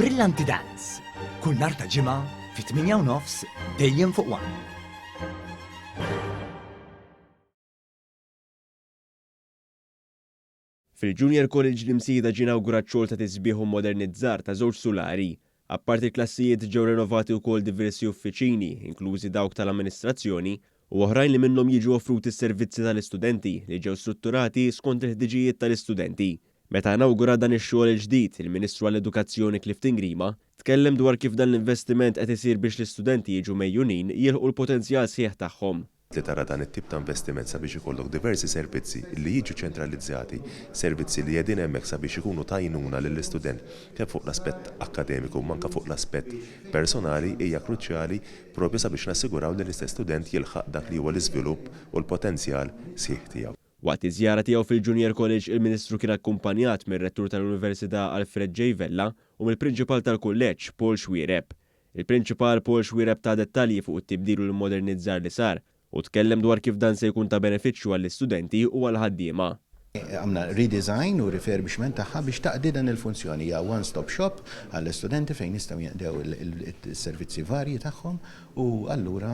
Brillanti Dance, kull nhar ta' Ġimgħa fit-8:30 dejjem fuq One. Fil-Junior College l-Imsida ġie inawgurat xogħol ta' tisbiħ u mmodernizzar ta' żewġ sulari. Apparti l-klassijiet ġew renovati wkoll diversi uffiċini, inklużi dawk tal-amministrazzjoni, u oħrajn li minnhom jiġu offruti s-servizzi tal-istudenti li ġew strutturati skont il-ħtiġijiet tal-istudenti. Meta inawgura dan ix-xogħol il-ġdid, il-Ministru għall-Edukazzjoni Clifton Grima tkellem dwar kif dan l-investiment qed isir biex l-istudenti jiġu megħjunin jilħqu l-potenzjal sħiħ tagħhom. Li tara dan it-tip ta' investiment sabiex ikollok diversi servizzi li jiġu ċentralizzati, servizzi li qegħdin hemmhekk sabiex ikunu t'għajnuna lill-istudent kemm fuq l-aspett akkademiku imma anke fuq l-aspett personali hija kruċjali proprju sabiex nassiguraw li l-istess student jilħaq dak li huwa l-iżvilupp u l-potenzjal sħiħ tiegħu. Waqt iż-żjara tiegħu fil-Junior College il-Ministru kien akkumpanjat mir-Rettur tal-Università Alfred J. Vella u mill-Prinċipal tal-Kulleġġ, Paul Xuereb. Il-Prinċipal Paul Xuereb ta dettalji fuq it-tibdil u l-immodernizzar li sar u tkellem dwar kif dan se jkun ta' benefiċċju għall-istudenti u għall-ħaddiema. Għamna redesign u refurbishment tagħha biex taqdi dan il-funzjoni. Hija one-stop shop għall-istudenti fejn jistgħu jinqdew is-servizzi varji tagħhom u allura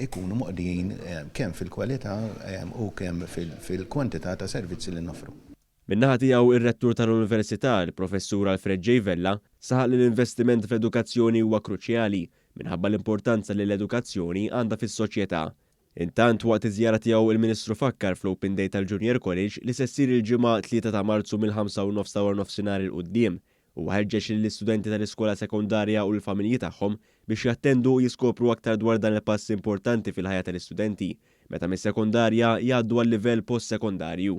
ikunu moqdijin kemm fil-kwalità u kemm fil-kwantità ta' servizzi li noffru. Min-naħa tiegħu, ir-Rettur tal-Università, il-Professur Alfred J. Vella, saħaq li l-investiment fl-edukazzjoni huwa kruċjali minħabba l-importanza li l-edukazzjoni għandha fis-soċjetà. Intant, waqt iż-żjara tiegħu il-Ministru fakkar fl-Open Day tal-Junior College li se ssir il-Ġimgħa 3 ta' Marzu mill-5:30 ta' waranofsinhar 'il quddiem. Huwa ħeġġeġ lill-istudenti tal-iskola sekondarja u l-familji tagħhom biex jattendu u jiskopru aktar dwar dan il-pass importanti fil-ħajja tal-istudenti meta mis-sekondarja jgħaddu għal-livell post-sekondarju.